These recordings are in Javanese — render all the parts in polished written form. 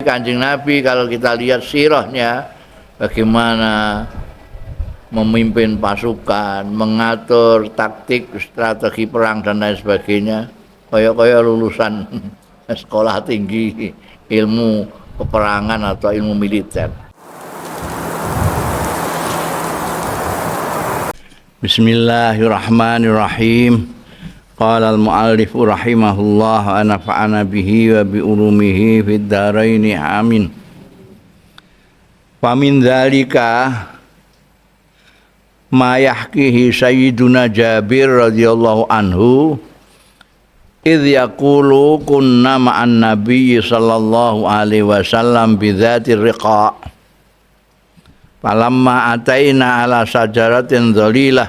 Kanjeng Nabi kalau kita lihat sirahnya bagaimana memimpin pasukan, mengatur taktik, strategi perang dan lain sebagainya, kaya-kaya lulusan sekolah tinggi ilmu peperangan atau ilmu militer. Bismillahirrahmanirrahim. Qala al-muallif rahimahullah wa nafa'ana bihi wa bi ulumihi fid dharain amin. Fa min dzalika ma yahkihi sayyiduna Jabir radhiyallahu anhu idh yaqulu kunna ma'an nabiyyi sallallahu alaihi wasallam bi dzatir riqa falamma ataina ala sajaratin dhalilah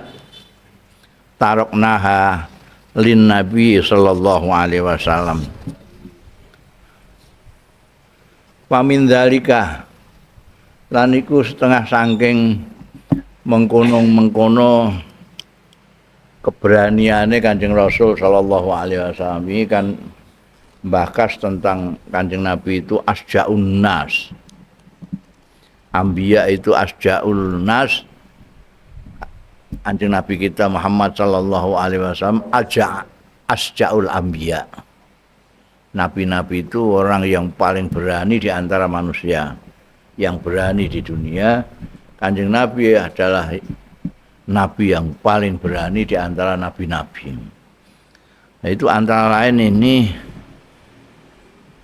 taraknaha lin nabi sallallahu alaihi wasallam. Wa min dzalika lan iku setengah saking mengkono-mengkono keberaniane Kanjeng Rasul sallallahu alaihi wasallam. Ini kan bahas tentang Kanjeng Nabi itu asjaun nas. Ambiya itu asjaul nas. Kanjeng Nabi kita Muhammad sallallahu alaihi wasallam asjaul ambiya. Nabi-nabi itu orang yang paling berani di antara manusia, yang berani di dunia. Kanjeng Nabi adalah nabi yang paling berani di antara nabi-nabi. Nah, itu antara lain ini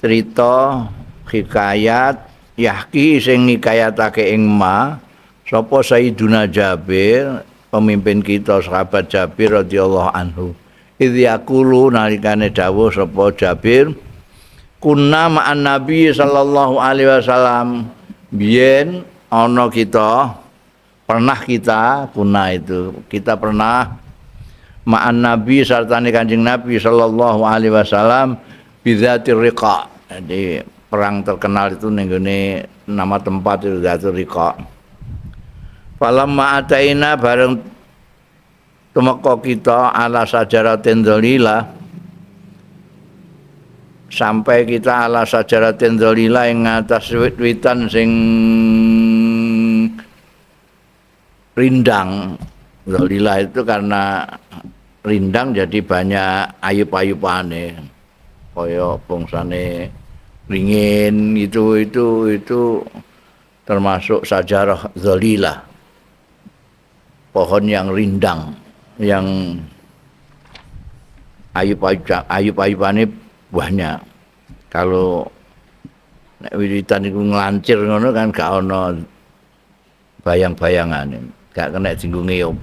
cerita hikayat yahki sing ngikayatake ing ma sapa Sayyiduna Jabir, pemimpin kita sahabat Jabir radhiyallahu anhu. Idz yaqulu nalikane dawuh sapa Jabir, kunna ma'an nabi sallallahu alaihi wasallam. Biyen ana kita, pernah kita, kuna itu, kita pernah ma'an nabi sartane Kanjeng Nabi sallallahu alaihi wasallam bidzatir riqa. Jadi perang terkenal itu ning gone nama tempat itu Dzatur Riqa. Falamma ataina bareng tumeka kita ala sajaratin dzalila, sampai kita ala sajaratin dzalila ing atas wit-witan sing rindang. Dzalila itu karena rindang jadi banyak ayup-ayupane, kaya bangsane ringin itu termasuk sajarah dzalila, pohon yang rindang, yang ayup-ayupane banyak. Kalau nek wiritan iku nglancir ngono kan gak ana bayang-bayangane, gak kena dienggo ngeyup.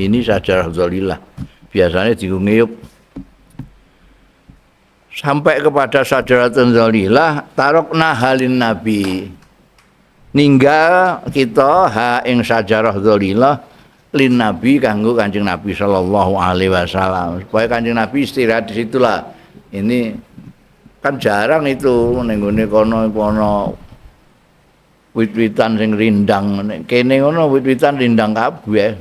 Ini sajarah dzalilah, biasanya dienggo ngeyup. Sampai kepada sajaratun dzalilah tarokna halin nabi, ninggal kita ha ing sajarah dzalilah lin nabi kanggo Kanjeng Nabi sallallahu alaihi wasallam, supaya Kanjeng Nabi istirahat di situlah. Ini kan jarang itu ning gone kono iku ana wit-witan sing rindang. Nek kene ngono wit-witan rindang kabeh.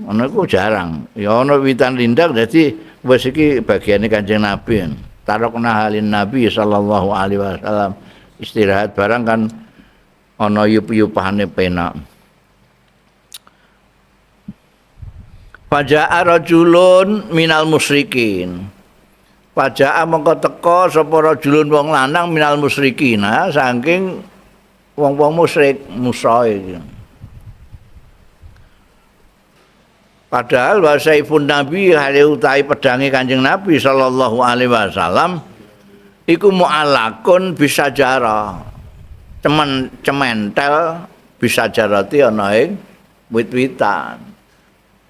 Ana iku jarang. Ya ana witan rindang dadi wis iki bagiane Kanjeng Nabi. Tarokna halin Nabi sallallahu alaihi wasallam. Istirahat barang kan ana yup-yupane penak. Faja'a rajulun minal musyrikin. Faja'a mongko teka sapa rajulun wong lanang minal musyrikin, saking wong-wong musyrik musa iki. Padahal wasaifun Nabi hale utahi pedange Kanjeng Nabi sallallahu alaihi wasallam iku mu'alakun bisa jara. Cemen cementel bisa jarati ana ing wit-witan.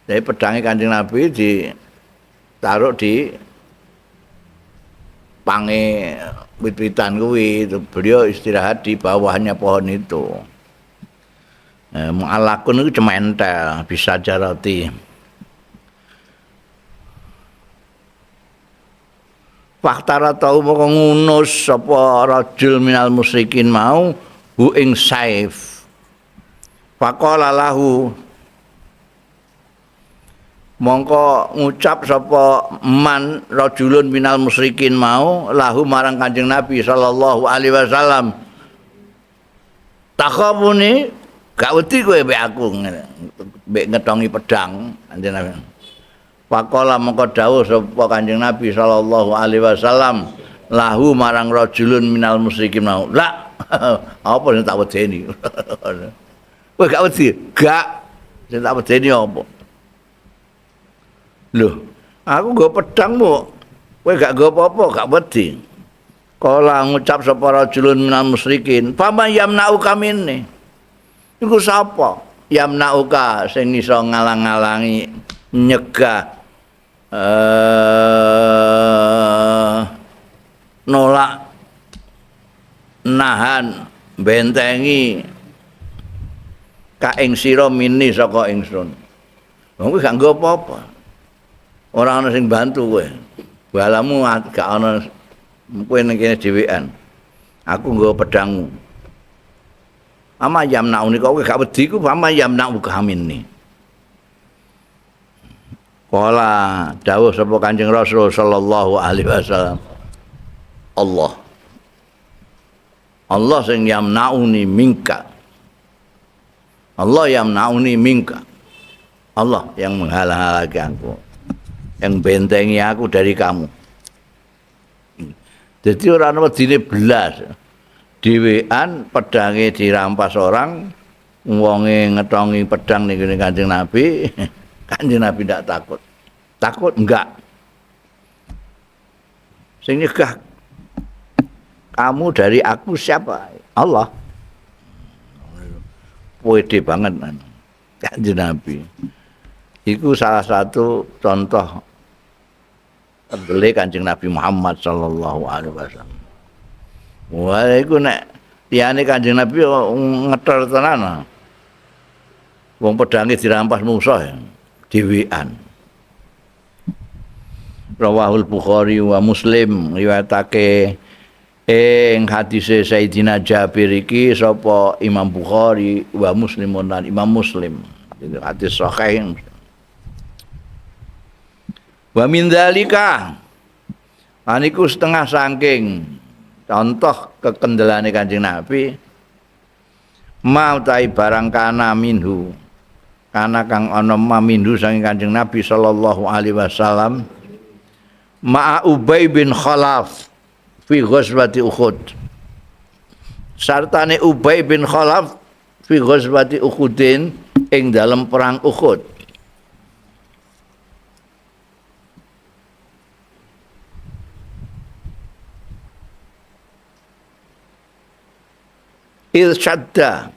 Jadi pedange Kanjeng Nabi ditaruh di pange wit-witan kuwi, itu beliau istirahat di bawahnya pohon itu. Mu'alakun itu cementel bisa jarati. Faktara tau moko ngunus sapa rajul minal musyrikin mau hu ing saif. Faqala lahu Mongko ngucap sapa man rajulun minal musyrikin mau lahu marang Kanjeng Nabi sallallahu alaihi wasallam. Takhafuni gak wedi kowe mbek aku mbek ngetongi pedang Kanjeng Nabi. Faqala mongko dawuh sapa Kanjeng Nabi sallallahu alaihi wasallam lahu marang rajulun minal musyrikin mau. Lah apa sing tak wedeni? Kowe gak wedi? Gak. Sing tak wedeni apa? Lho, aku nggo pedangmu. Kowe gak nggo apa-apa, gak wedi. Kala ngucap sapa rajulun minal musyrikin, "Fama yamna'uka minni?" Iku sapa? Yamna'uka sing iso ngalang-alangi nyegah nolak nahan bentengi ka ing sira mini saka ingsun. Wong kuwi gak nggo apa-apa. Ora ana sing bantu kowe. Balamu gak ana kowe ning kene dhewean. Aku nggo pedangmu. Ama yamnauni kok kowe gak wedi ku ama yamna'uka minni. Kala dawuh sapa Kanjeng Rasul sallallahu alaihi wasallam. Allah. Allah sing yamnauni minka. Allah yamnauni minka. Allah yang menghalang-halangi aku, yang bentengi aku dari kamu. Jadi ora ana wedine belas. Dhewean pedange dirampas orang, wonge ngetongi pedang ning Kanjeng Nabi. Kanjeng Nabi ndak takut. Takut enggak. Sing nyegah kamu dari aku siapa? Allah. Pede banget Kanjeng Nabi. Iku salah satu contoh kendele Kanjeng Nabi Muhammad sallallahu alaihi wasallam. Wah, iku nek liyane Kanjeng Nabi ngeter tenan. Wong pedange dirampas musuh dhewean. Rawahul Bukhari wa Muslim riwayatake ing hadise Sayyidina Jabir iki sapa Imam Bukhari wa Muslimun lan Imam Muslim. Itu hadis sahih. Wa min dzalika aniku setengah saking contoh kekendelane Kanjeng Nabi mau tai barang kana minhu kana kang ana ma minhu saking Kanjeng Nabi sallallahu alaihi wasallam ma'a Ubay bin Khalaf fi ghazwati Uhud sartane Ubay bin Khalaf fi ghazwati Uhudin ing dalem perang Uhud. Irsyadda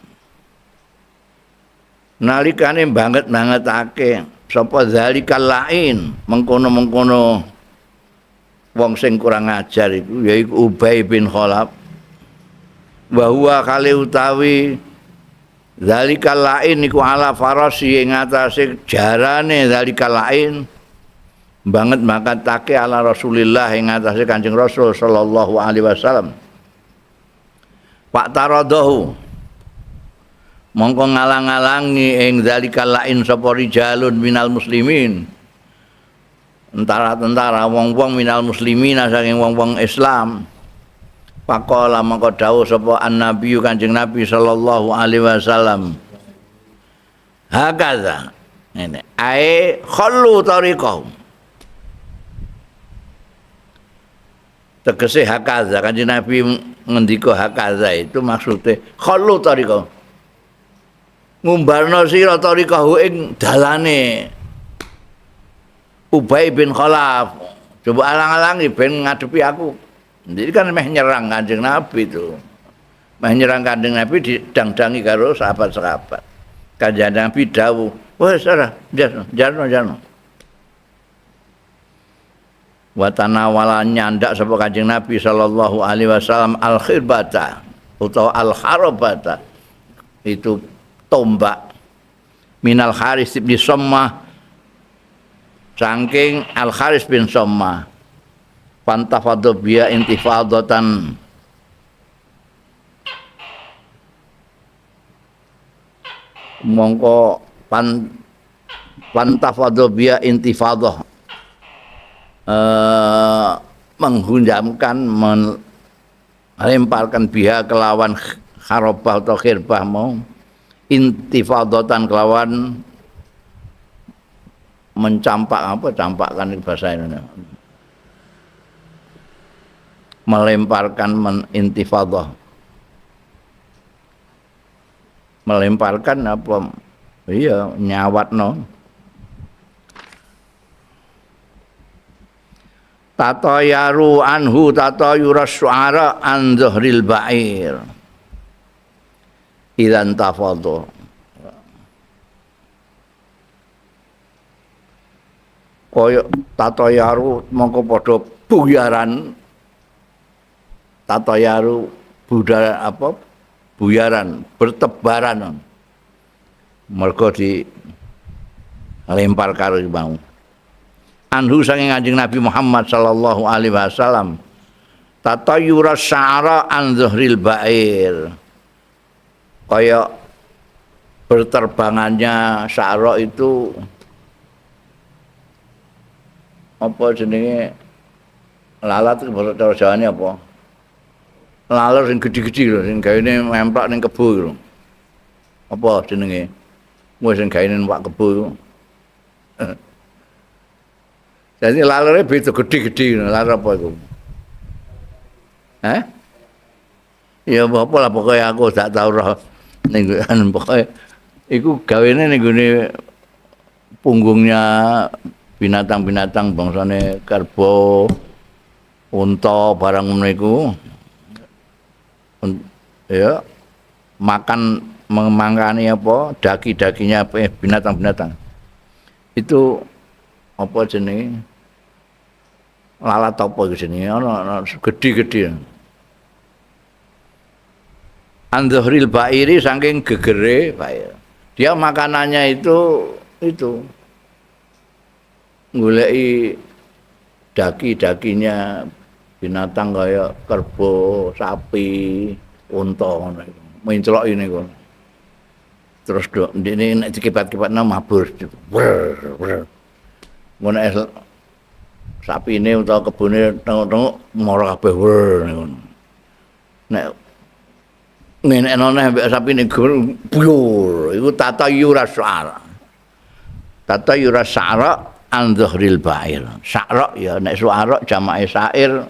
nalikane banget-bangetake sapa zalikal lain mengkono-mengkono wong sing kurang ajar iku yaiku Ubay bin Khalaf wa huwa kale utawi zalikal lain iku ala farasi ing atase jarane zalikal lain banget makatake ala Rasulillah ing atase Kanjeng Rasul sallallahu alaihi wasallam. Pak taradahu mongko ngalang-alangi ing zalikal lain sapa rijalun minal muslimin tentara-tentara wong-wong minal muslimin saking wong-wong Islam. Faqala mongko dawuh sapa an-nabi Kanjeng Nabi sallallahu alaihi wasallam hakaza ngene ae khallu tariqahum tegese hakaza Kanjeng Nabi ngendika hakaza itu maksudnya khallu tariqah ngumbarno sira tariqahu ing dalane Ubay bin Khalaf coba alang-alangi ben ngadepi aku. Jadi kan meh nyerang Kanjeng Nabi itu, meh nyerang Kanjeng Nabi didang-dangi karo sahabat-sahabat. Kanjeng Nabi dawuh, wes ora jarno wa tanawala nyandak sapa Kanjeng Nabi sallallahu alaihi wasallam al-khirbata utawa al-harabata itu tombak minal Haris bin Sammah saking Al Haris bin Sammah fantafadhu biya intifadatan mongko pan Fantafadho biya intifadhah, menghunjamkan, melemparkan biha kelawan kharabah atau khirbah mau intifadhatan kelawan mencampak, apa campakkan bahasa Indonesia, melemparkan, menintifadhah, melemparkan apa, iya nyawatno. Tatayaru anhu tatayura syu'ara an zuhril ba'ir idzan tafadhu. Kaya tatayaru mongko padha buyaran, tatayaru budaya apa buyaran, bertebaran mergo dilempar karo mau. Anhu saking Kanjeng Nabi Muhammad sallallahu alaihi wasallam, tatayura sya'ra an zuhril ba'ir, kaya berterbangannya sya'ra itu apa jenenge lalat bahasa cara Jawane apa, laler sing gedhi-gedhi lho, sing gaene memplak ning kebo lho, apa jenenge wis sing gaene numpak kebo iku. Jadi lalere beda gedhi-gedhi, laler apa iku? Hah? Ya apa lah pokoke aku gak tau roh ning pokoke iku gawene ning gone punggungnya binatang-binatang bangsane kerbau, unta, barang ngono iku. Ya, makan memangkani apa daki-dakinya binatang-binatang. Itu apa jenenge? Lalat apa iku jenenge? Ana gedhi-gedhi. An-dhuhril ba'iri saking gegere ba'ir. Dia makanannya itu goleki daki-dakinya binatang kaya kerbau, sapi, unta ngono iku. Mencloki niku. Terus dok ndekne nek dikipat-kipatno mabur. Wer wer. Ngono sapine utawa kebone tengok-tengok mara kabeh wer ngono. Nek ngene neh mbek sapine buyur, iku tatayura sya'ra. Tatayura sya'ra an dhuhril ba'ir. Sya'ra ya nek suara jamake syair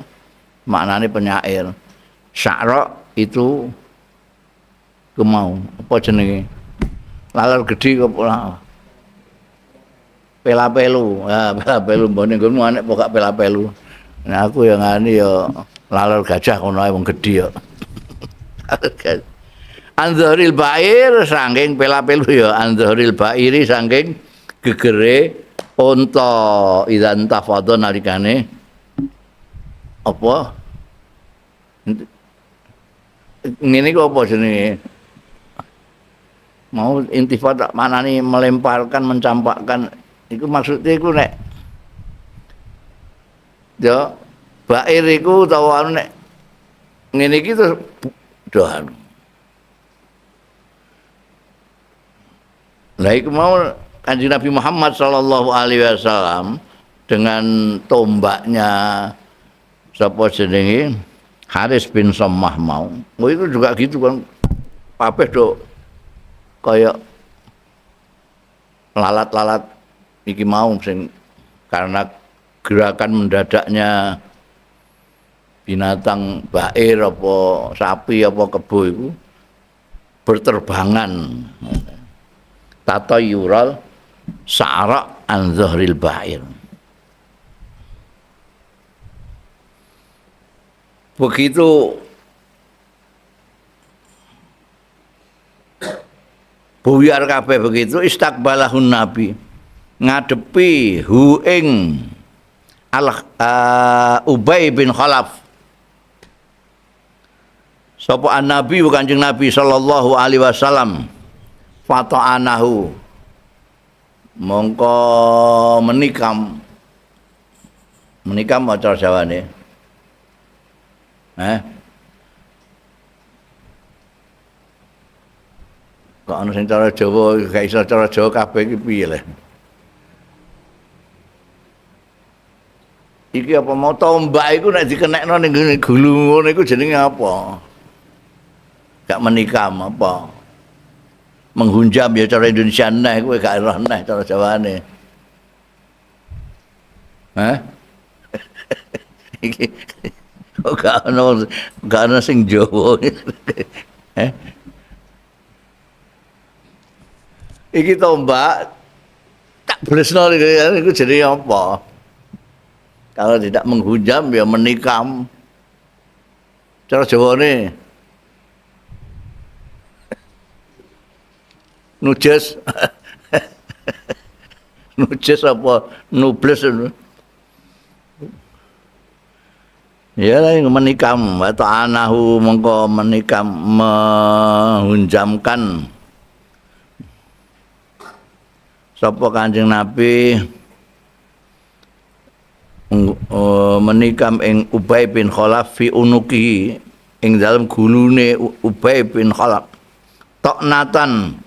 maknane penyair. Sya'ra itu kemau apa jenenge? Laler gedhi kok pela-pelu. Ya pela-pelu mbone nggonmu anek pokok pela-pelu. Nah aku ya ngene ya laler gajah kono ae wong gedhi ya. An-dhuhril ba'ir saking pela-pelu ya, an-dhuhril ba'iri saking gegere unta idzan tafadha nalikane apa ngene iku apa jenenge mau intifadah manani melemparkan, mencampakkan iku maksudnya iku nek ya bair iku utawa nek ngene iki terus dohan. Lah iku mau Kanjeng Nabi Muhammad sallallahu alaihi wasallam dengan tombaknya sapa jenenge Haris bin Sammah mau. Oh itu juga gitu kan. Kabeh do kaya lalat-lalat iki mau sing karena gerakan mendadaknya binatang bair apa sapi apa kebo iku berterbangan. Tatayural sa'ra an zuhril ba'ir. Begitu buyar kabeh begitu istaqbalahun nabi ngadepi hu ing Ubay bin Khalaf. Sapa an-nabi Kanjeng Nabi sallallahu alaihi wasallam fata'anahu mongko menikam, menikam maca Jawane. Kok ana sing cara Jawa gak iso cara Jawa kabeh iki piye le? Iki apa mau tombak iku nek dikenekno ning gulu ngono iku jenenge apa? Gak menikam apa? Menghunjam ya cara Indonesia neh kowe gak roh neh cara Jawane. Hah? Iki kok gak ono sing Jawa. Eh? Iki tombak tak blesno iku jenenge apa? Kalau tidak menghujam ya menikam. Cara Jawane nujes. Nujes apa nubles. Ya lah menikam atau anahu mengko menikam menghunjamkan sapa Kanjeng Nabi menikam ing Ubay bin Khalaf fi unuki ing dalem gulune Ubay bin Khalaf toknatan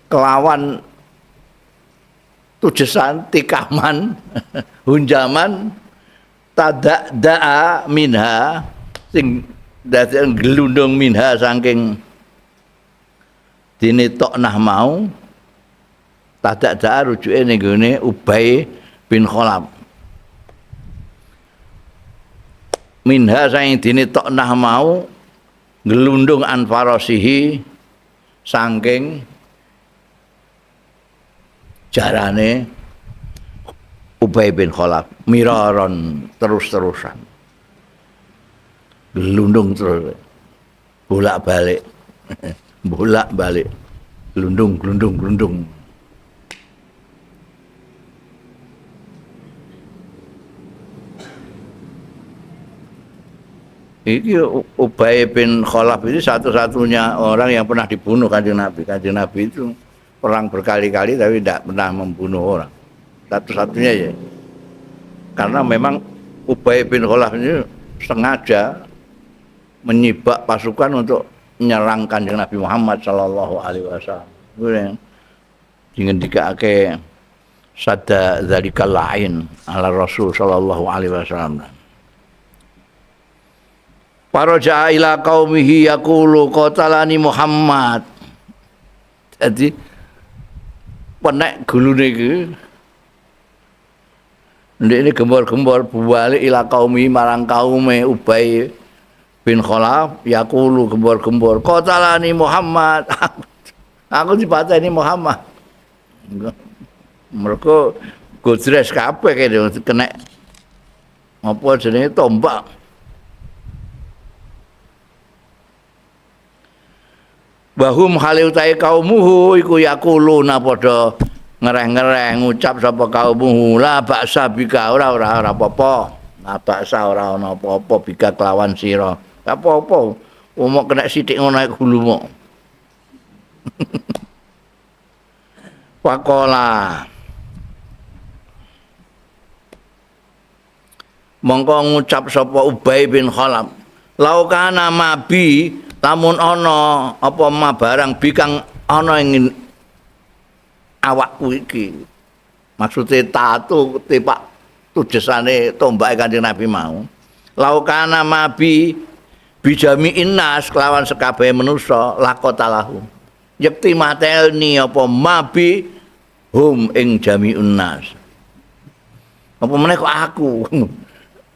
kelawan tujesan tikaman hunjaman tadak daa minha sing dadi gelundung minha saking dene toknah mau tadak daa rujuke ning gone Ubay bin Khalaf minha saking dene toknah mau gelundung anfarosihi saking jarane Ubay bin Khalaf miraron terus-terusan gelundung terus bolak-balik bolak-balik gelundung gelundung gelundung. Iki Ubay bin Khalaf itu satu-satunya orang yang pernah dibunuh Kanjeng Nabi. Kanjeng Nabi itu perang berkali-kali tapi tidak pernah membunuh orang. Satu-satunya ya. Karena memang Ubay bin Khalaf ini sengaja menyibak pasukan untuk menyerang Kanjeng Nabi Muhammad sallallahu alaihi wasallam. Kuwi dingendikake sadda zalikal lain ala Rasul sallallahu alaihi wasallam. Paraja'a ila qaumihi yaqulu qatalani Muhammad. Jadi penek gulune iki ndekne gembor-gembor balik ila qaumi marang kaume Ubay bin Khalaf yaqulu gembor-gembor qatalani Muhammad. Aku dipateni Muhammad. Mergo godres kabeh kene kena apa jenenge tombak. Bahum hale utahe kaumuhu iku yaquluna padha ngereh-ngereh ngucap sapa kaumuhu la baksa bika ora ora ora apa-apa. La baksa ora ana apa-apa bika kelawan sira. Apa-apa umuk kena sithik ngono ae gulumuk. Faqala mongko ngucap sapa Ubay bin Khalaf laukana mabi lamun ana apa ma barang bikang ana ing awakku iki, maksude tatu tepak tujesane tombake Kanjeng Nabi mau laukana mabi bijami innas kelawan sekabehe manusa lakotalahu yekti mateni apa mabi hum ing jami'un nas. Apa meneh kok aku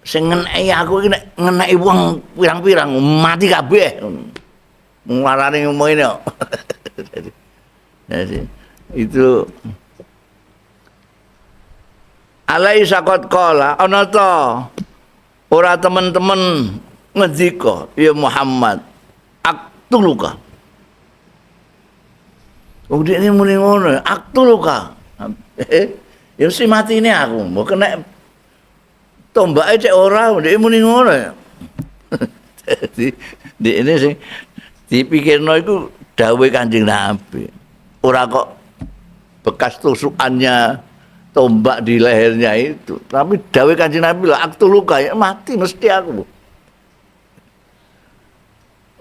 sing ngeneki aku iki nek ngeneki wong pirang-pirang mati kabeh. Nglarane ngomongene kok. Jadi itu alaisa qad qala ana ta ora temen-temen ngendika ya Muhammad aktuluka. Wong dekne muni ngono aktuluka. Ya mesti matine aku, mbok kena tombake cek ora ndek muni ngono ya. Dadi ndekne sing dipikirno iku dawuhe Kanjeng Nabi. Ora kok bekas tusukannya tombak di lehernya itu, tapi dawuhe Kanjeng Nabi lah aktuluka ya mati mesti aku.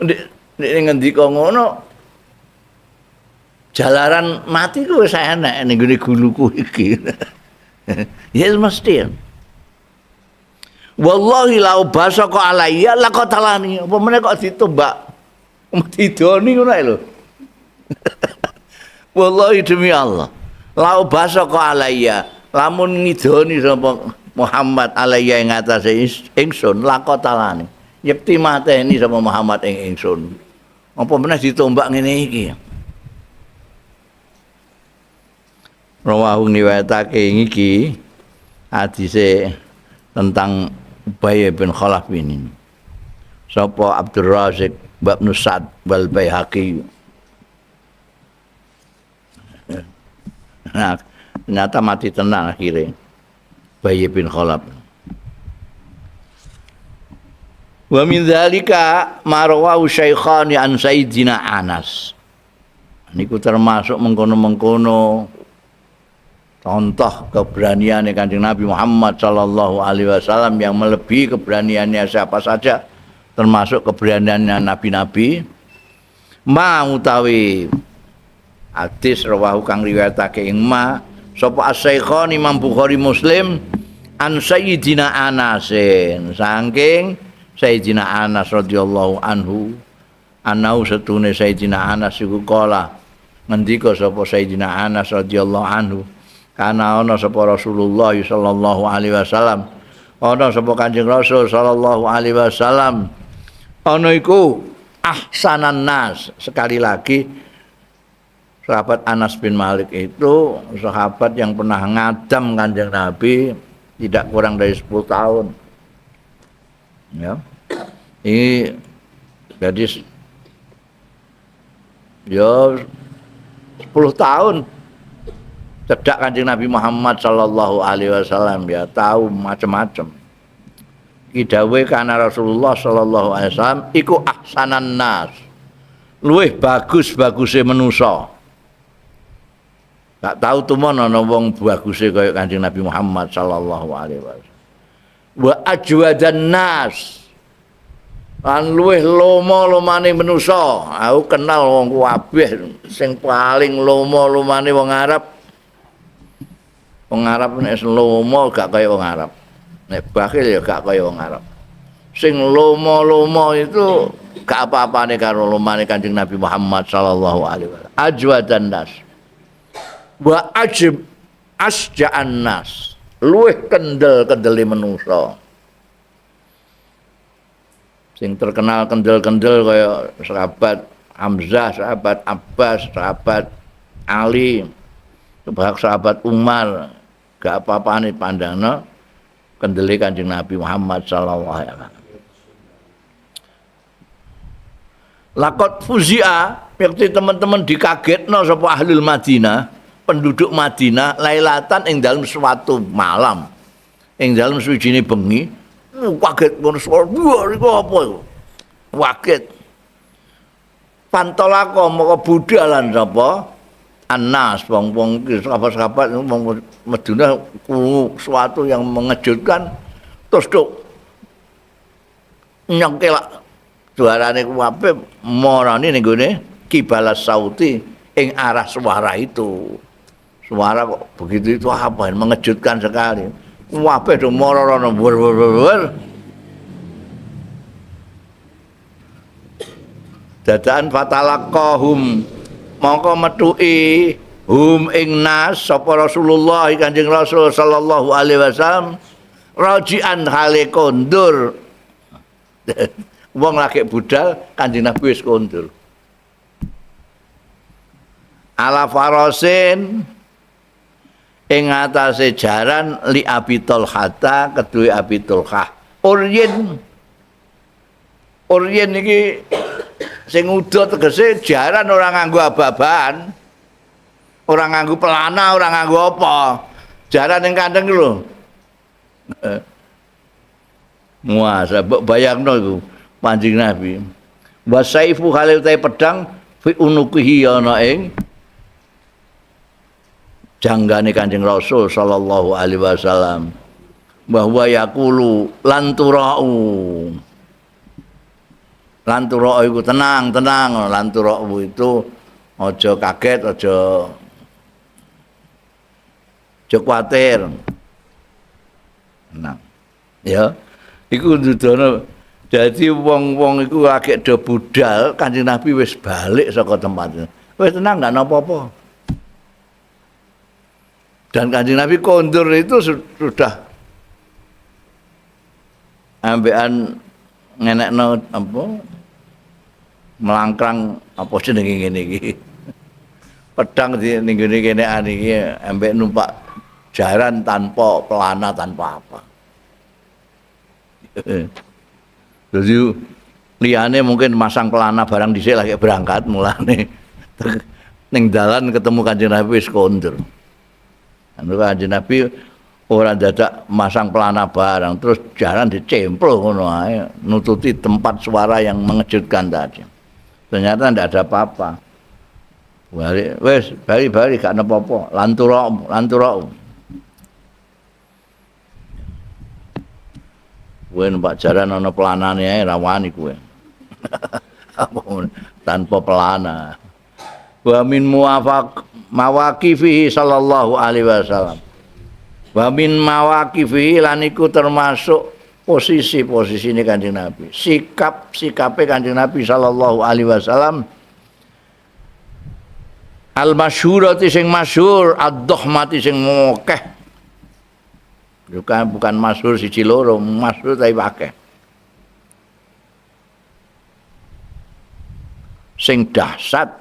Ndek ngendika ngono Jalaran mati ku wis enek ning gone guluku iki. Ya mesti. Wallahi lau basaka alayya laqatalani. Apa meneh kok ditombak didoni ngono ae lho. Wallahi demi Allah. Lau basaka alayya, lamun ngidoni sapa Muhammad alayya ing atase ingsun laqatalani. Yekti mateni sapa Muhammad ing ingsun. Apa meneh ditombak ngene iki. Rawahu niwayatake iki hadise tentang Ubay bin Khalaf ini. Sapa Abdur Razik bin Sa'd wal Baihaqi. Nah, ternyata mati tenang akhirnya Ubay bin Khalaf. Wa min dzalika ma rawahu syaikhani an Sayyidina Anas. Niku termasuk mengkono-mengkono contoh keberanian Kanjeng Nabi Muhammad sallallahu alaihi wasallam yang melebihi keberaniannya siapa saja, termasuk keberaniannya nabi-nabi. Ma utawi hadis rawahu kang riwayatake ing ma sapa as-syaikhan Imam Bukhari Muslim an Sayyidina Anasin saking Sayyidina Anas radhiyallahu anhu anau setune Sayyidina Anas iku kala ngendika sapa Sayyidina Anas radhiyallahu anhu kana ana sapa Rasulullah sallallahu alaihi wasallam ana sapa Kanjeng Rasul sallallahu alaihi wasallam ana iku ahsanan nas. Sekali lagi sahabat Anas bin Malik itu sahabat yang pernah ngadam Kanjeng Nabi tidak kurang dari 10 tahun. Ya. Ini jadi ya 10 tahun cedak Kanjeng Nabi Muhammad sallallahu alaihi wasallam, ya tahu macam-macam. Iki dawuhe kana Rasulullah sallallahu alaihi wasallam iku ahsanan nas. Luwih bagus-baguse manusa. Gak tahu tumon ana wong baguse kaya Kanjeng Nabi Muhammad sallallahu alaihi wasallam. Wa ajwadan nas. Lan luwih lomo-lomane manusa. Aku kenal wong kabeh sing paling lomo-lomane wong Arab. Wong Arab nek lomo gak kaya wong Arab. Nek bakhil ya gak kaya wong Arab. Sing lomo-lomo itu gak apa-apane karo lomane Kanjeng Nabi Muhammad sallallahu alaihi wasallam. Ajwadan nas. Wa ajib asja'an nas. Luwih kendel-kendele manusa. Sing terkenal kendel-kendel kaya sahabat Hamzah, sahabat Abbas, sahabat Ali, sahabat Umar, gak apa-apane pandangno kendele Kanjeng Nabi Muhammad sallallahu alaihi wasallam. Laqad fuzia, yakti teman-teman dikagetno sapa ahlul Madinah, penduduk Madinah lailatan ing dalem suatu malam, ing dalem suwijine bengi, kaget ngono swara, wah iku apa iku? Kaget. Pantolako moko budalan sapa? Anas, wong-wong sahabat-sahabat wong Madinah krungu sesuatu yang mengejutkan terus tok nyengkelak suarane kabeh marani ning gone kibala sauti ing arah suara itu. Suara kok begitu itu apa mengejutkan sekali. Kabeh do mara-rana wer. Dadaan fatalaqahum mongko metuki hum ing nas sapa Rasulullah Kanjeng Rasul sallallahu alaihi wasallam rajian hale kondur. Wong lagi budal Kanjeng Nabi wis kondur. Ala farasin ing atase jaran li Abi Talhata keduwe Abi Talhah. Uryin. Uryin iki sing udo tegese jaran ora nganggo aba-abaan. Ora nganggo pelana, ora nganggo apa. Jaran ing kandheng lho. Muasa mbok bayangno iku Kanjeng Nabi. Wa saifu hale utahe pedang fi unukihi ana ing janggane Kanjeng Rasul sallallahu alaihi wasallam. Bahwa yaqulu lan turau. Lan turau iku tenang, tenang. Lan turau itu Aja kaget, aja kuwatir. Nah, ya iku ndudono dadi wong-wong iku lagi do budal, Kanjeng Nabi wis balik saka tempat. Wis tenang, enggak napa-apa. Dan Kanjeng Nabi kondur itu sudah ambekan ngenekno apa melangkrang apa jenenge ngene iki. Pedang di ning ngene kenekan iki ambek numpak jaran tanpa pelana, tanpa apa. Jadi liyane mungkin masang pelana barang dhisik lagi berangkat mulane ning dalan ketemu Kanjeng Nabi wis kondur. Anu Kanjeng Nabi ora dadak masang pelana barang terus jaran dicemplo ngono ae nututi tempat suara yang mengejutkan tadi. Ternyata ndak ada apa-apa. Balik wis bali-bali gak napa-apa, lanturok, lanturok. Kowe numpak jaran ana pelanane ae ra wani kowe. Tanpa pelana. Wa min muwafaq mawaqifihi sallallahu alaihi wasallam. Wa min mawaqifihi lan iku termasuk posisi-posisine Kanjeng Nabi. Sikap-sikape Kanjeng Nabi sallallahu alaihi wasallam al masyhurati sing masyhur, ad-dhahmati sing mokeh. Bukan masyhur siji loro, masyhur tapi akeh. Sing dahsyat.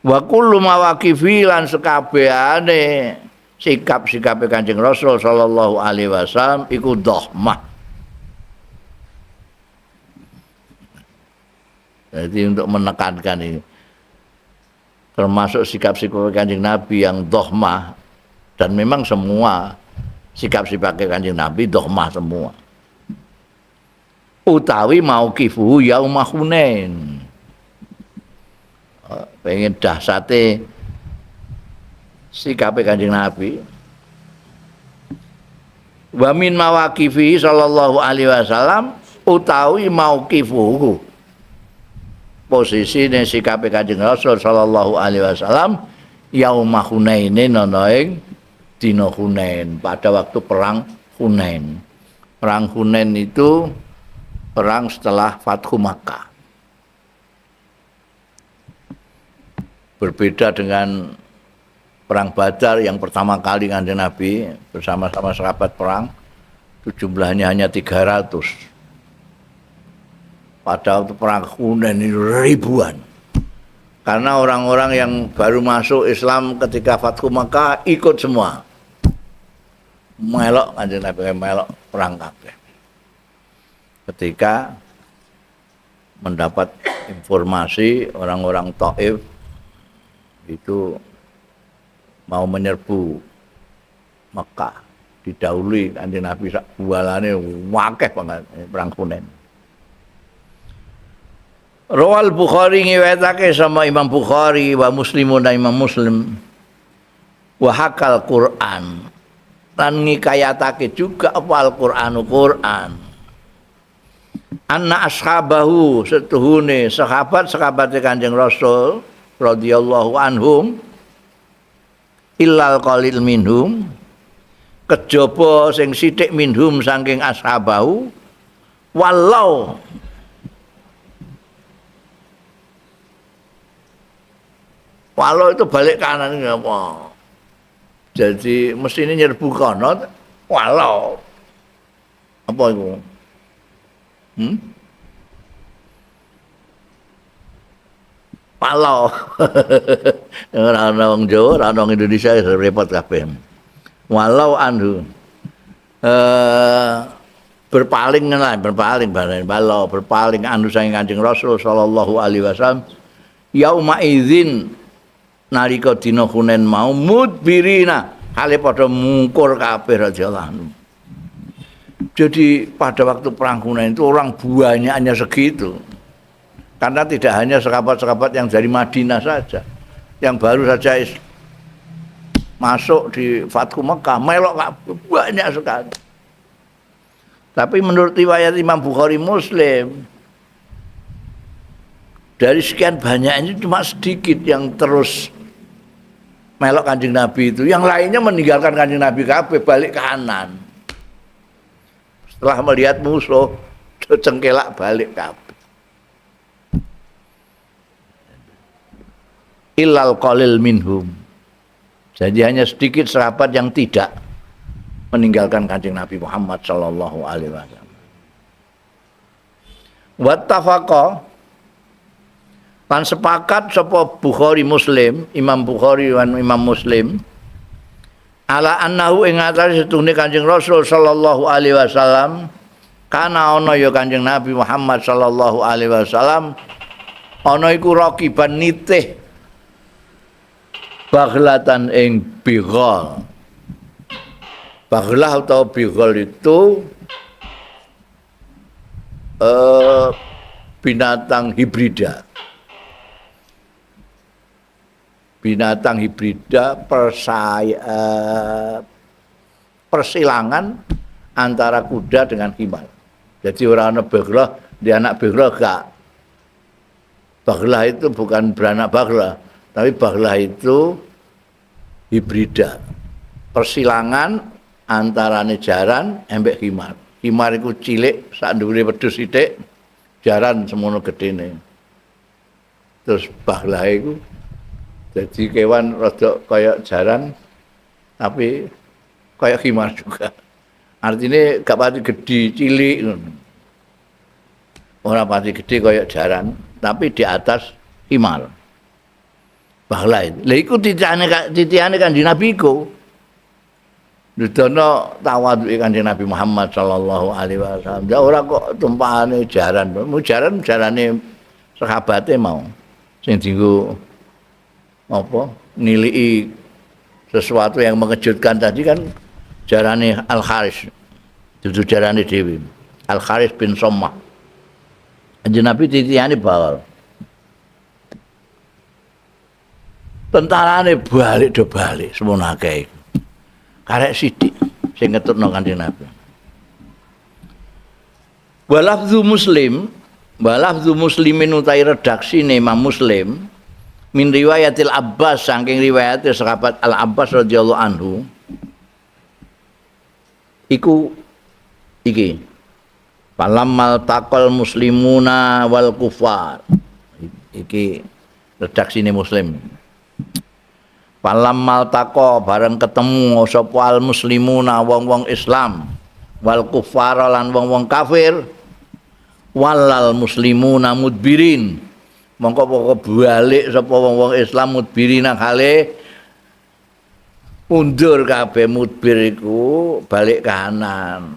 Wa kullu mawaqifi lan sekabehane sikap-sikape Kanjeng Rasul sallallahu alaihi wasallam iku dhahmah. Jadi untuk menekankan ini termasuk sikap-sikap Kanjeng Nabi yang dhahmah, dan memang semua sikap-sikap Kanjeng Nabi dhahmah semua. Utawi mauqifuhu yauma Hunain. Pengen dahsate sikape Kanjeng Nabi. Wa min mawaqifihi sallallahu alaihi wasallam utawi mauqifuhu posisine sikape Kanjeng Rasul sallallahu alaihi wasallam yauma Hunain ana ing dina Hunain, pada waktu perang Hunain. Perang Hunain itu perang setelah Fathu Makkah. Berbeda dengan perang Badar yang pertama kali Kanjeng Nabi bersama-sama sahabat perang, itu jumlahnya hanya 300. Pada waktu perang Hunain ini ribuan. Karena orang-orang yang baru masuk Islam ketika Fathu Makkah ikut semua. Melok Kanjeng Nabi, melok perang kabeh. Ketika mendapat informasi orang-orang Taif itu mau menyerbu Mekah, didahului Kanjeng Nabi sak bualane wakeh banget perang Hunain. Rawal Bukhari ngiwetake sama Imam Bukhari wa Muslimun dan Imam Muslim wa hakal Quran lan ngikayatake juga apa Al-Qur'anu Quran. Anna ashabahu setuhune sahabat-sahabate Kanjeng Rasul radhiyallahu anhum illal qalil minhum kejaba sing sithik minhum saking ashabahu walau walau itu balik kanan apa. Jadi mestine nyerbu kono walau apa iku? Walau. Ora ana wong Jawa, ora ana wong Indonesia repot kabeh. Walau anhu. Berpaling lah, berpaling bareng walau berpaling anhu saking Kanjeng Rasul sallallahu alaihi wasallam yauma idzin nalika dina Hunain mau mudbirina hale padha mungkur kabeh radhiyallahu anhu. Jadi pada waktu perang Hunain itu orang banyaknya segitu. Karena tidak hanya sahabat-sahabat yang dari Madinah saja, yang baru saja masuk di Fathu Mekah, melok banyak sekali. Tapi menurut riwayat Imam Bukhari Muslim, Dari sekian banyak ini cuma sedikit yang terus melok Kanjeng Nabi itu. Yang lainnya meninggalkan Kanjeng Nabi kabeh balik kanan. Setelah melihat musuh, cengkelak balik kabeh. Illal qalil minhum. Jadi hanya sedikit sahabat yang tidak meninggalkan Kanjeng Nabi Muhammad sallallahu alaihi wasallam. Wattafaqa lan sepakat sapa Bukhari Muslim, Imam Bukhari lan Imam Muslim ala annahu ing atase setune Kanjeng Rasul sallallahu alaihi wasallam kana ana ya Kanjeng Nabi Muhammad sallallahu alaihi wasallam ana iku rakiban nitih baghlatan ing bighal. Baghlah atau bighal itu binatang hibrida. Binatang hibrida persilangan antara kuda dengan himar. Jadi orang ana baghlah, dia anak baghlah gak. Baghlah itu bukan beranak baghlah, tapi baghlah itu hibrida. Persilangan antarane jaran embek himar. Himar iku cilik sak ndhuwure wedhus sithik, jaran semono gedene. Terus baghlah iku jadi kewan rada kaya jaran tapi kaya himar juga. Artinya gak pati gedhe, cilik ngono. Ora pati gedhe kaya jaran, tapi di atas himar. Baghlah itu. Lha iku titihane Kanjeng Nabi iku. Dudono tawadhuke Kanjeng Nabi Muhammad sallallahu alaihi wasallam. Ya ora kok tumpahane jaran. Mu jaran jarane sahabate mau sing dienggo apa niliki sesuatu yang mengejutkan tadi kan jarane Al Haris. Dudu jarane dhewe. Al Haris bin Somah. Kanjeng Nabi titihane bawal. Tentarane balik do balik semono akeh iku. Karek sithik sing ngetutno Kanjeng Nabi. Walafzu Muslim, walafzu Muslimin utai redaksine Imam Muslim min riwayatil Abbas saking riwayate sahabat Al Abbas radhiyallahu anhu iku iki falammal taqal muslimuna wal kufar. Iki redaksine Muslim. Falammal taqa bareng ketemu sapa al muslimuna wong-wong Islam wal kufar lan wong-wong kafir walal muslimuna mudbirin mongko pokok balik sapa wong-wong Islam mudbirin nang hale mundur kabeh. Mudbir iku balik kanan,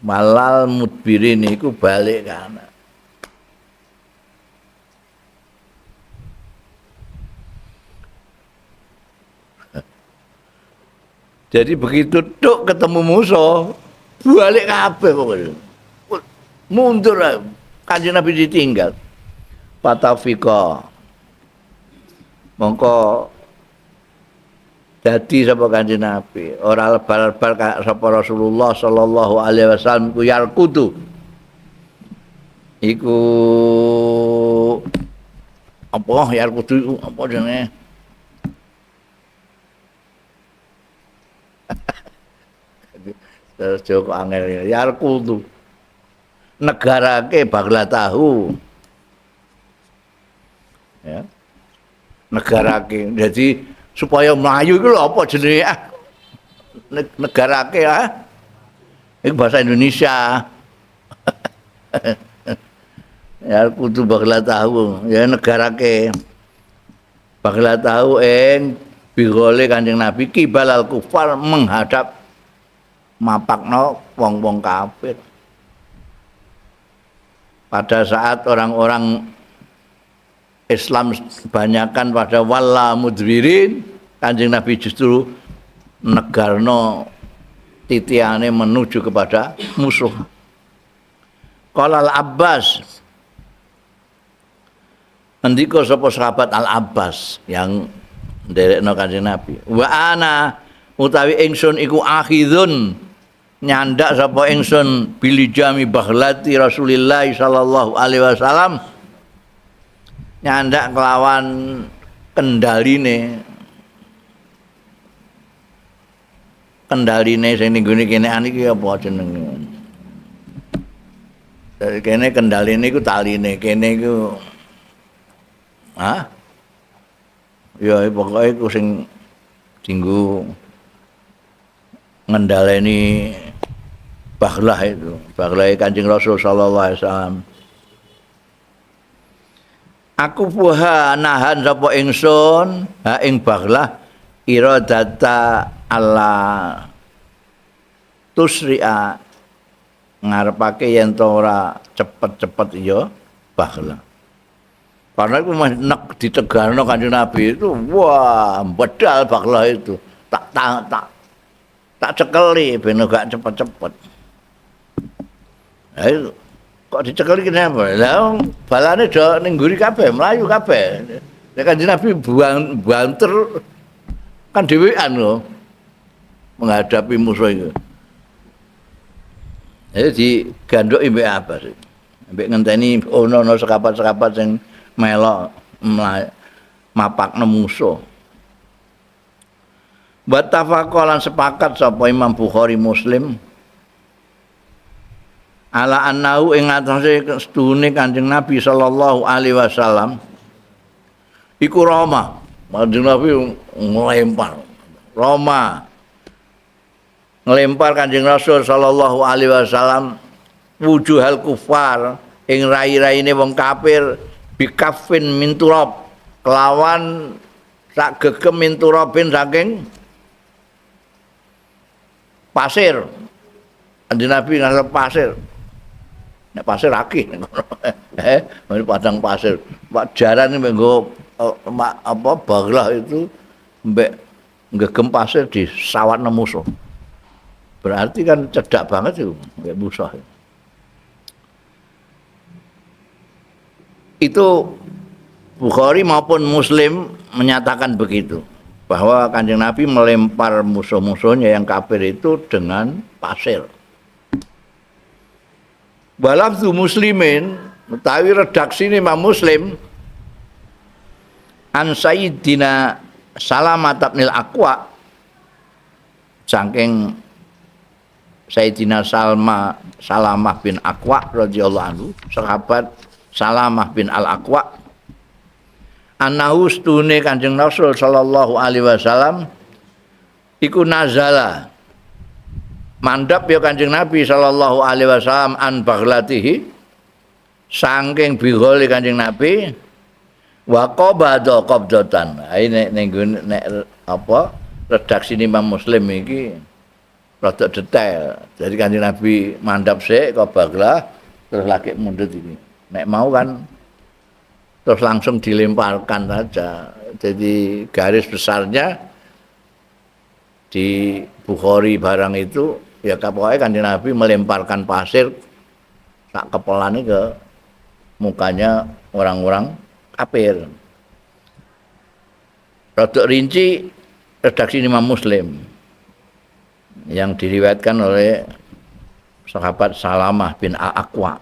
walal mudbirin iku balik kanan. Jadi begitu tuk ketemu musuh, balik kabeh pokoknya. Mundur, Kanjeng Nabi ditinggal. Patafika. Mongko dadi sapa Kanjeng Nabi, ora lebar-lebar sapa Rasulullah sallallahu alaihi wasallam ku yarkutu. Iku apa yarkutu iku apa jenenge? Terus Joko angel yarkutu. Negarake bagla tahu. Ya. Negarake. Jadi supaya mlayu iku lho apa jenenge ah? Negarake ah. Iku bahasa Indonesia. Yarkutu bagla tahu, ya negarake. Bagla tahu ing bigole Kanjeng Nabi kibalal kufar menghadap mapakno wong-wong kafir. Pada saat orang-orang Islam kebanyakan pada walla mudbirin, Kanjeng Nabi justru negarno titiane menuju kepada musuh. Qala Al-Abbas, ngendika sapa sahabat Al-Abbas yang nderekno Kanjeng Nabi, wa ana utawi ingsun iku akhidun nyandak sapa ingsun bilijami baghlati Rasulillah sallallahu alaihi wasallam nyandak kelawan kendaline. Kendaline sing ning gone kenean iki apa jenenge? Dari kene kendaline iku taline, kene iku hah? Ya pokoke iku sing dinggo ngendhaleni baghlah itu, baghlah Kanjeng Rasul sallallahu alaihi wasallam. Aku puha nahan sapa ingsun ha ing baghlah iradata Allah tusri'a ngarepake yen to ora cepet-cepet ya baghlah. Karena itu nek ditegarno Kanjeng Nabi itu wah bedal baghlah itu. Tak cekeli ben gak cepet-cepet. Ayo kok dicekeli kenapa? Lah balane do ning mburi kabeh, mlayu kabeh. Nek Kanjeng Nabi buang banter kan dhewean lho menghadapi musuh itu. Jadi digandhuki mbek apa sih? Mbek ngenteni ono-ono sekapat-sekapat sing melok mapakno musuh. Wattafaqa lan sepakat sapa Imam Bukhari Muslim ala annahu ing atase sedune Kanjeng Nabi sallallahu alaihi wasallam iku Roma. Kanjeng Nabi ngelempar Roma, ngelempar Kanjeng Rasul sallallahu alaihi wasallam wujuhal kufar ing rai-raine wong kafir bikafin min turab kelawan sak gegem min turabin saking pasir. Kanjeng Nabi ngasih pasir. Nek pasir akeh ning kono. Padang pasir. Pak jaran nggo apa baghlah itu mbek ngegem pasir di sawatne musuh. Berarti kan cedak banget itu mbek musuh. Itu Bukhari maupun Muslim menyatakan begitu, bahwa Kanjeng Nabi melempar musuh-musuhnya yang kafir itu dengan pasir. Walafzu muslimin, utawi redaksi Imam Muslim an Sayyidina Salamah bin Al-Aqwa saking Sayyidina Salamah bin Aqwa radhiyallahu anhu, sahabat Salamah bin Al-Aqwa, annahu stune Kanjeng Rasul sallallahu alaihi wasallam iku nazala mandhap ya Kanjeng Nabi sallallahu alaihi wasallam an baghlatihi saking bigholi Kanjeng Nabi wa qabada qabdatan. Ini nek nek apa redaksi Imam Muslim iki rada detail. Jadi Kanjeng Nabi mandhap sik ke baghlah terus lagi mundhut iki. Nek mau kan terus langsung dilemparkan saja. Jadi garis besarnya di Bukhari barang itu ya pokoknya Kanjeng Nabi melemparkan pasir sak kepelane ke mukanya orang-orang kafir. Rodok rinci redaksi Imam Muslim yang diriwayatkan oleh sahabat Salamah bin Al-Aqwa.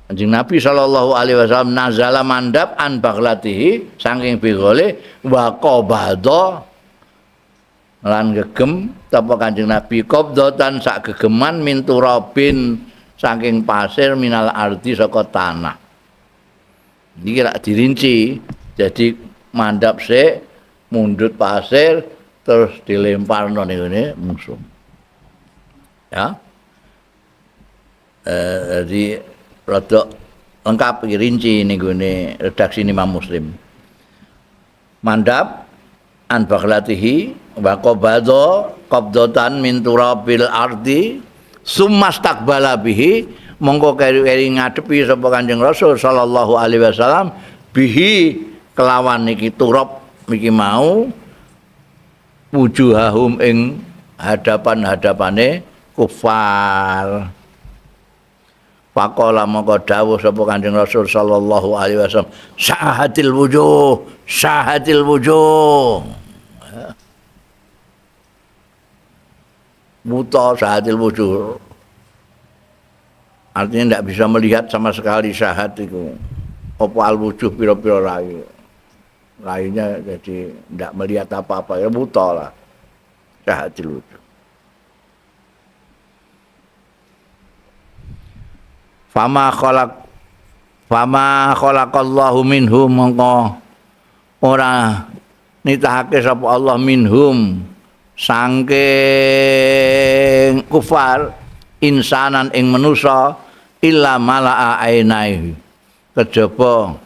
Kanjeng Nabi sallallahu alaihi wasallam nazala mandap an baghlatihi saking bighole wa qabada lan gegem tapa Kanjeng Nabi qabdatan sak gegeman min turabin saking pasir minal ardi saka tanah. Iki lak dirinci. Jadi mandap sik mundhut pasir terus dilemparno ning ngene musuh. Ya. Jadi rada lengkap iki rinci ning gone redaksi Imam Muslim. Mandap an baghlatihi wa qabadha qabdatan min turabil ardi sumastaqbala bihi mongko keri-keri ngadepi sapa Kanjeng Rasul sallallahu alaihi wasallam bihi kelawan iki turab iki mau wujuhahum ing hadapan-hadapane kufar. Faqala mongko dawuh sapa Kanjeng Rasul sallallahu alaihi wasallam sahatil wujuh sahatil wujuh. Buta sahatil wujuh. Artinya tidak bisa melihat sama sekali sahat itu. apa alwujuh pira-pira rai. Rainya jadi ndak melihat apa-apa, ya buta lah. Syahatil wujuh. Fama khalaqallahu minhum mongko ora nitahake sapa Allah minhum saking kufar insanan ing manusa illa mala'a ainaihi kejaba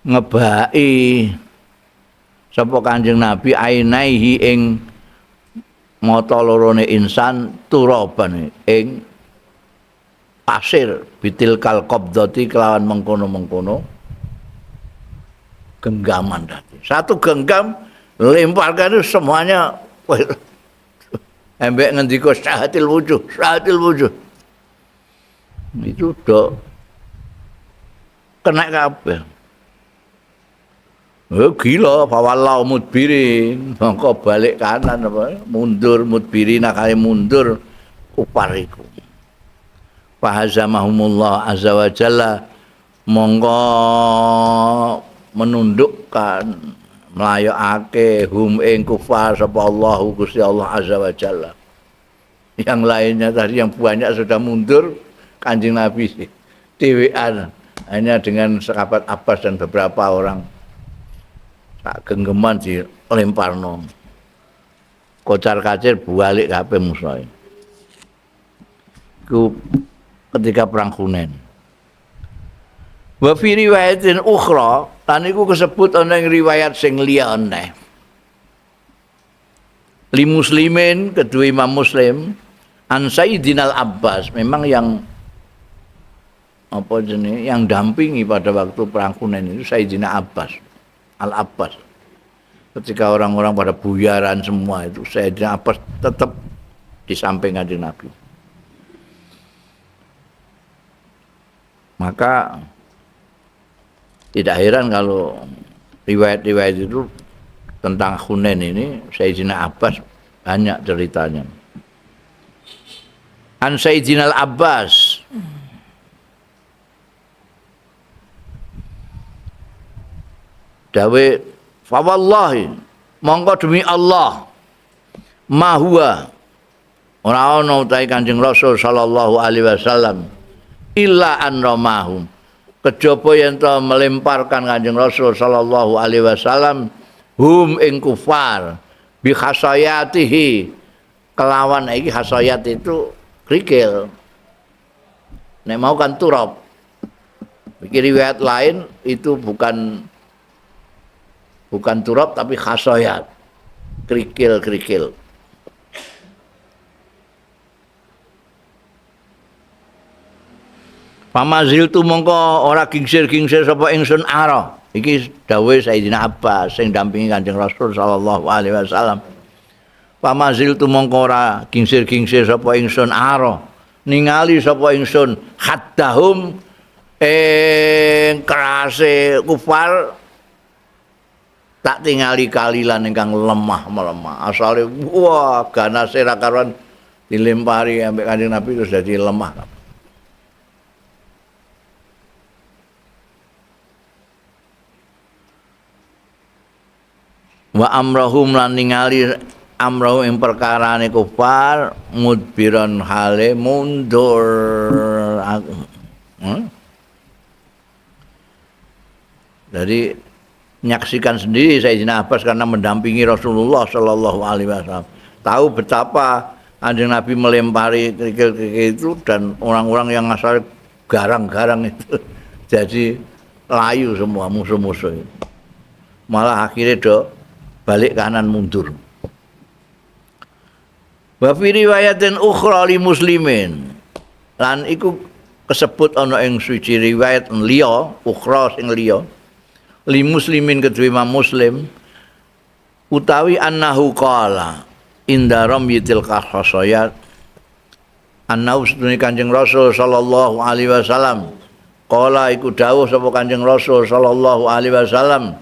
ngebaki sapa Kanjeng Nabi ainaihi ing mata lorone insan turaban ing pasir bitil kal qabdati kelawan mengkono-mengkono genggaman tadi. Satu genggam lemparkan itu semuanya embek ngendika syahatil wujuh, syahatil wujuh. Itu do kena kabeh. Oh gila, fawallau mudbirin, mongko balik kanan apa mundur mudbirin akale mundur kupar iku. Fahazamahumullah azza wa jalla mongko menundukkan melayokake hum ing kufar sapa Allahu Gusti Allah azza wa jalla. Yang lainnya tadi yang banyak sudah mundur, Kanjeng Nabi dhewean hanya dengan sahabat Abbas dan beberapa orang tak genggeman dilemparno. Kocar kacir balik kabeh musuhe. Iku ketika perang Hunain. Wa fi riwayatin ukhra, lan iku kesebut ana ing riwayat sing liyane. Li muslimin, kedua Imam Muslim, an Sayyidina Al-Abbas, memang yang apa jenenge yang dampingi pada waktu perang Hunain itu Sayyidina Abbas, Al-Abbas. Ketika orang-orang pada buyaran semua itu Sayyidina Abbas tetap di samping Kanjeng Nabi. Maka tidak heran kalau riwayat-riwayat itu tentang Hunain ini Sayyidina Abbas banyak ceritanya. An Sayyidina Al-Abbas dawe fa wallahi mongko demi Allah ma huwa ora ana utahe Kanjeng Rasul sallallahu alaihi wasallam illa an ramahum kejaba yen to melemparkan Kanjeng Rasul sallallahu alaihi wasallam hum ing kufar bi khasayatihi kelawan iki khasayat itu kerikil nek mau kan turab. Iki riwayat lain itu bukan turab tapi khasayat, kerikil-kerikil. Pamazil tu mongko ora gingsir-gingsir sapa ingsun ara. Iki dawuhe Sayyidina Abbas sing dampingi Kanjeng Rasul sallallahu alaihi wasallam. Pamazil tu mongko ora gingsir-gingsir sapa ingsun ara. Ningali sapa ingsun haddahum ing kerase kufar tak tingali kalilan ingkang lemah melemah. Asale wah ganase ra karuan dilempari ambek Kanjeng Nabi terus dadi lemah. Wa amrahum lan ningali amrahum ing perkarane kufar mudbiran hale mundur. Jadi menyaksikan sendiri Sayyidina Abbas karena mendampingi Rasulullah sallallahu alaihi wasallam. Tahu betapa Kanjeng Nabi melempari kerikil-kerikil itu dan orang-orang yang asal garang-garang itu jadi layu semua musuh-musuh itu. Malah akhirnya do balik kanan mundur. Wa fi riwayatin ukhra li muslimin. Lan iku kesebut ana ing suci riwayat liya, ukhra sing liya. Li muslimin kedue Imam Muslim utawi annahu qala inda ramyitil khasayat annahu sedune Kanjeng Rasul sallallahu alaihi wasallam qala iku dawuh sapa Kanjeng Rasul sallallahu alaihi wasallam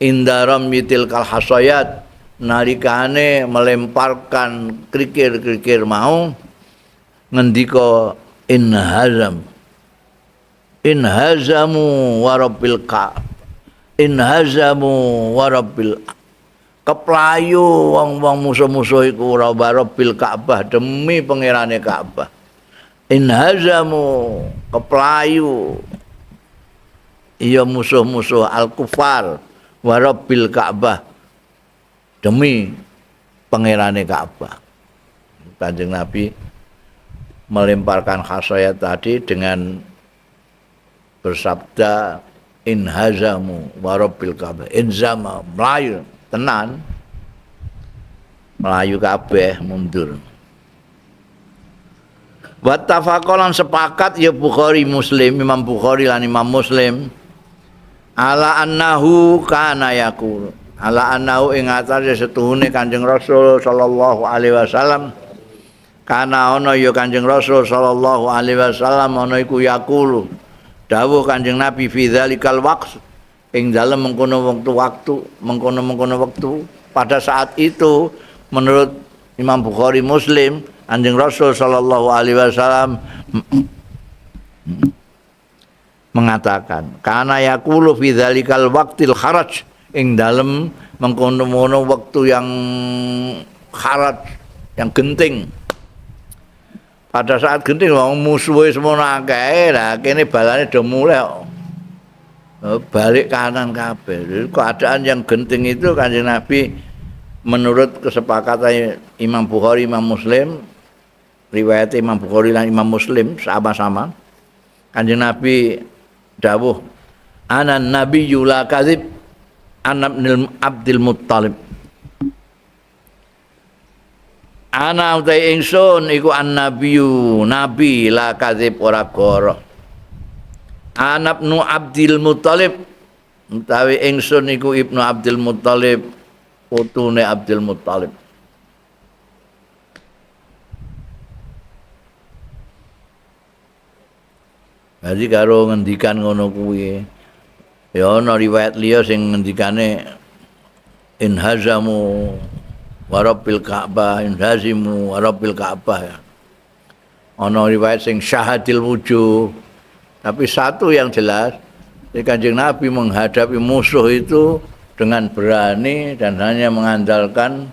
inda ramyitil khasayat nalikane melemparkan kerikil-kerikil mau ngendika inhazam Inhazamu wa rabbil Ka'bah. Inhazamu wa rabbil keplayu wong-wong musuh-musuh iku wa rabbil Ka'bah demi pangerane Ka'bah. Inhazamu keplayu iya musuh-musuh al-kufar wa rabbil Ka'bah demi pangerane Ka'bah. Kanjeng Nabi melemparkan khasayat tadi dengan bersabda inhazamu wa rabbil Ka'bah. Inzama melayu tenan, melayu kabeh mundur. Wattafaqalan sepakat ya Bukhari Muslim, Imam Bukhari lan Imam Muslim ala annahu kana yaqul, ala annahu ing atase setuhune Kanjeng Rasul sallallahu alaihi wasallam kana ana ya Kanjeng Rasul sallallahu alaihi wasallam ana iku yaqulu dawuh Kanjeng Nabi fi dzalikal waqt ing dalem mengkono wektu-waktu, mengkono-mengkono wektu pada saat itu menurut Imam Bukhari Muslim Kanjeng Rasul sallallahu alaihi wasallam mengatakan kana yaqulu fi dzalikal waqtil kharaj ing dalem mengkono-mengkono wektu yang kharaj, yang genting. Pada saat genting wong musuhe semono akeh, lah kene balane do mulih balik kanan kabeh. Keadaan yang genting itu Kanjeng Nabi menurut kesepakatan Imam Bukhari, Imam Muslim, riwayat Imam Bukhari dan Imam Muslim sama-sama, Kanjeng Nabi dawuh ana nabiyyu la kadzib ana ibnul Abdul Muttalib. Ana utai ingsun iku annabiyyu nabi la kadzib ora goroh. Ana ibnu Abdul Muttalib utawi ingsun iku ibnu Abdul Muttalib putune Abdul Muttalib. Jadi karo ngendikan ngono kuwi ya ana riwayat liya sing ngendikane inhazamu wa rabbil Ka'bah, inhazimu wa rabbil Ka'bah ya. Ana riwayat sing syahadil wujuh. Tapi satu yang jelas, Kanjeng Nabi menghadapi musuh itu dengan berani dan hanya mengandalkan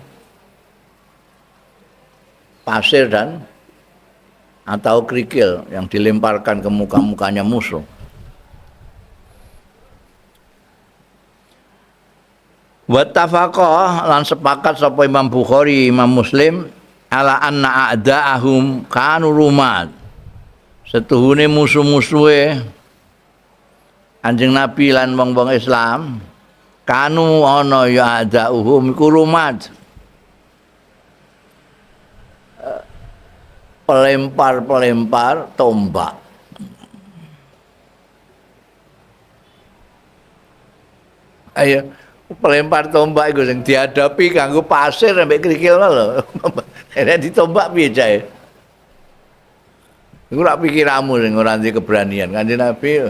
pasir dan atau kerikil yang dilemparkan ke muka-mukanya musuh. Wattafaqah lan sepakat sapa Imam Bukhari, Imam Muslim ala anna a'da'ahum kanu rumat. Setuhune musuh-musuhe Kanjeng Nabi lan wong-wong Islam kanu ana ya a'da'uhum iku rumat. Pelempar-pelempar tombak. Ayo pelempar tombak iku sing dihadapi kanggo pasir ambek kerikil lho. Nek ditombak piye jae? Iku rak pikiranmu sing ora ndek keberanian. Kanjeng Nabi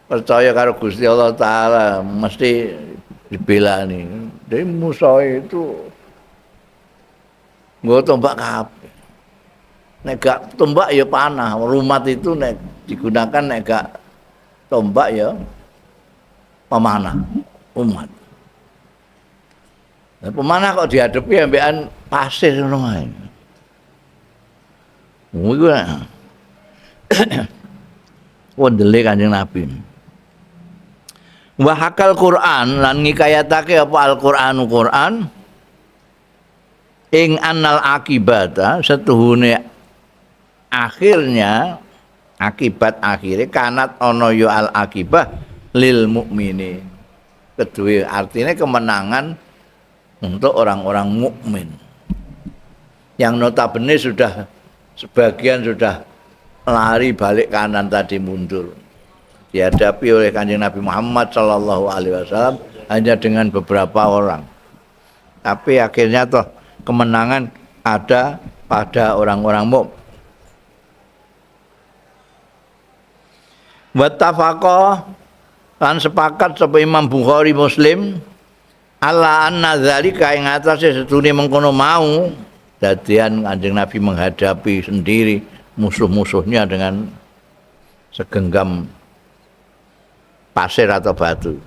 percaya karo Gusti Allah Taala mesti dibelani. Jadi musuh itu nggo tombak kabeh. Nek gak tombak ya panah. Rumat itu nek digunakan nek gak tombak ya pemanah umat. Nah, pemanah kok dihadapi ambekan pasir ngono ae. Iku wendele Kanjeng Nabi. Wa hakal Quran lan ngikayatake apa Al-Qur'anu Quran ing annal akibata setuhune akhirnya akibat akhire kanat ana ya al akibah lil mukminin. Kedua artinya kemenangan untuk orang-orang mukmin. Yang notabene sudah sebagian sudah lari balik kanan tadi mundur. Dihadapi oleh Kanjeng Nabi Muhammad sallallahu alaihi wasallam hanya dengan beberapa orang. Tapi akhirnya toh kemenangan ada pada orang-orang mukmin. Wattafaqa lan sepakat sapa Imam Bukhari Muslim ala anna dzalika ing atase sedune mengkono mau dadian Kanjeng Nabi menghadapi sendiri musuh-musuhnya dengan Segenggam pasir atau batu.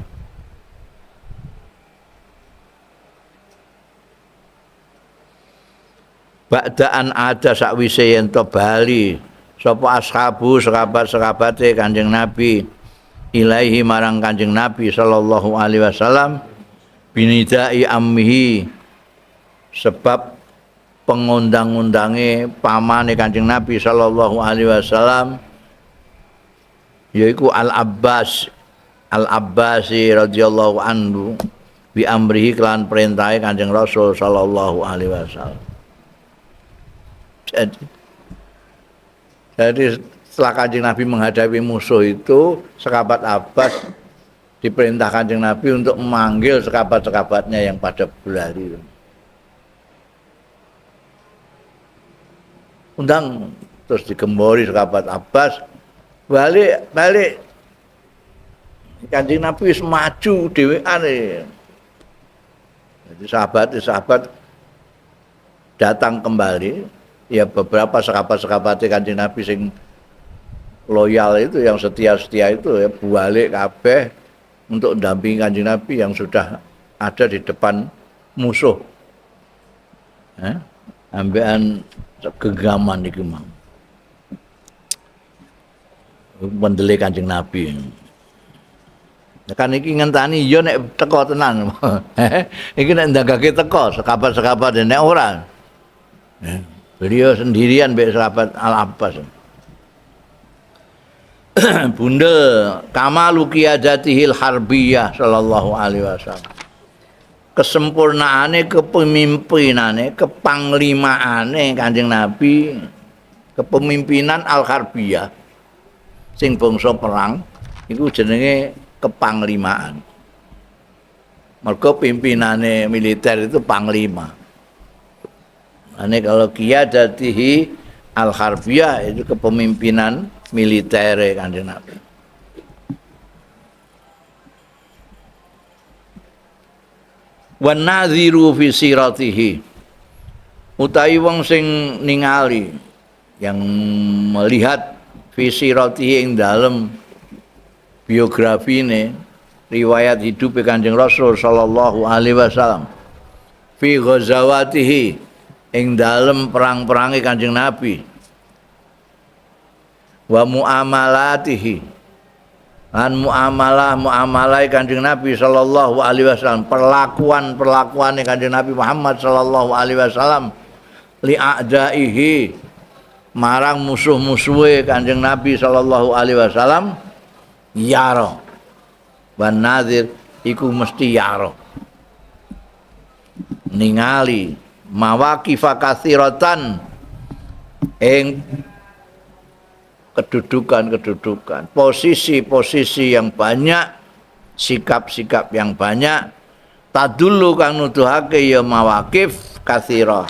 Ba'daan ada sakwise yen to bali sapa ashabu sahabat-sahabate Kanjeng Nabi ilaihi marang Kanjeng Nabi sallallahu alaihi wasallam binidai ammihi sebab pengundang-undange pamane Kanjeng Nabi sallallahu alaihi wasallam yaiku Al-Abbas Al-Abbasi radhiyallahu anhu bi amrihi kelan perintahe Kanjeng Rasul sallallahu alaihi wasallam. Jadi setelah Kanjeng Nabi menghadapi musuh itu, sahabat Abbas diperintah Kanjeng Nabi untuk memanggil sahabat-sahabatnya yang pada berlari. Undang, terus digembori sahabat Abbas, balik, balik. Kanjeng Nabi wis maju dhewean. Jadi sahabat-sahabat datang kembali. Ya beberapa sahabat-sahabat Kanjeng Nabi sing loyal itu, yang setia-setia itu ya balik kabeh untuk mendampingi Kanjeng Nabi yang sudah ada di depan musuh. Ambekan genggaman iki mau. Mendele Kanjeng Nabi. Kan iki ngentani ya nek teko tenan. Iki nek ndagake teko sekabat-sekabat nek ora. Beliau sendirian mbek sahabat Al-Abbas. Bunda kamalu qiyadatihil harbiyah sallallahu alaihi wasallam. Kesempurnaane kepemimpinane, kepanglimaane Kanjeng Nabi, kepemimpinan al-harbiyah sing bangsa perang iku jenenge kepanglimaan. Mergo pimpinane militer itu panglima. Ane kalau qiyadatihi al-harbiyah itu kepemimpinan militer Kanjeng Nabi. Wan nadhiru fi siratihi utawi wong sing ningali, yang melihat fi siratihi ing dalem biografine riwayat hidup Kanjeng Rasul sallallahu alaihi wasallam fi ghazawatihi ing dalem perang-perange Kanjeng Nabi wa muamalatihi lan muamalah-muamalah Kanjeng Nabi sallallahu alaihi wasallam, perlakuan-perlakuane Kanjeng Nabi Muhammad sallallahu alaihi wasallam li a'daihi marang musuh-musuhe Kanjeng Nabi sallallahu alaihi wasallam yaro wan nadhir iku mesti yaro ningali mawaqifa katsiratan ing kedudukan-kedudukan, posisi-posisi yang banyak, sikap-sikap yang banyak, tadullu kang nuduhake ya mawaqif katsira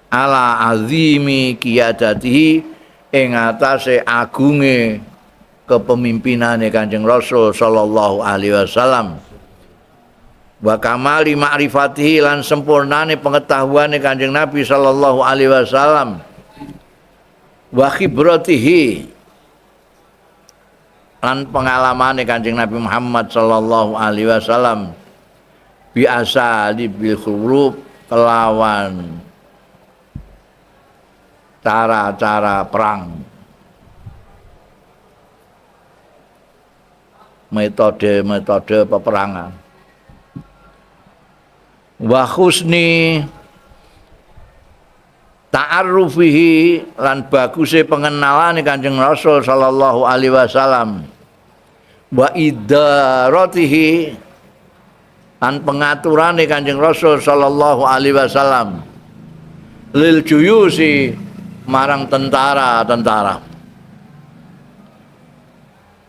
ala azimi qiyadatihi ing atase agunge kepemimpinane Kanjeng Rasul sallallahu alaihi wasallam wa kamali ma'rifatihi lan sempurnane pengetahuane Kanjeng Nabi sallallahu alaihi wasallam wa khibratihi lan pengalamane Kanjeng Nabi Muhammad sallallahu alaihi wasallam biasa bil khurub kelawan cara-cara perang, metode-metode peperangan wa husni ta'arrufihi lan baguse pengenalane Kanjeng Rasul sallallahu alaihi wasallam wa idaratihi lan pengaturane Kanjeng Rasul sallallahu alaihi wasallam lil juyusi marang tentara-tentara.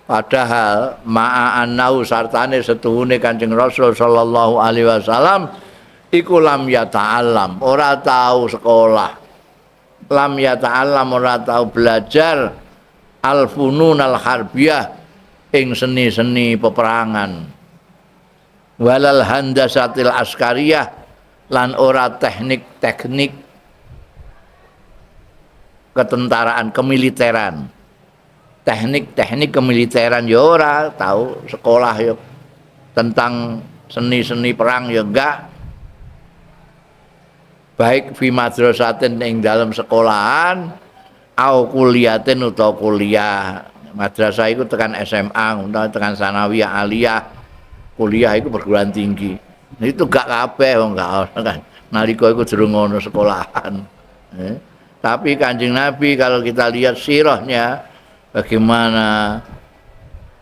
Padahal ma'a annau sartane setuhune Kanjeng Rasul sallallahu alaihi wasallam iku lam yata'allam, ora tau sekolah. Lam yata'allam, ora tau belajar al-funun al-harbiyah ing seni-seni peperangan. Walal handasatil askariyah lan ora teknik-teknik ketentaraan, kemiliteran. Teknik-teknik kemiliteran ya ora tahu, sekolah ya tentang seni-seni perang ya enggak, baik fi madrasatin ing dalam sekolahan, au kuliatin utawa kuliah. Madrasah itu tekan SMA utawa tekan sanawiyah aliyah, kuliah itu perguruan tinggi. Itu gak kabeh wong gak ono kan nalika iku durung ono sekolahan. Tapi Kanjeng Nabi, kalau kita lihat sirahnya, bagaimana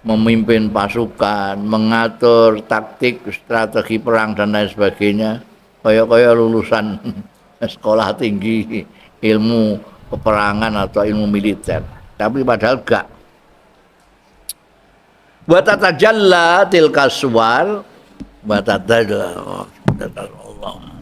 memimpin pasukan, mengatur taktik, strategi perang, dan lain sebagainya, kaya-kaya lulusan sekolah tinggi ilmu peperangan atau ilmu militer. Tapi padahal gak. Wa tatajalla tilka suwar wa tatajalla Allah.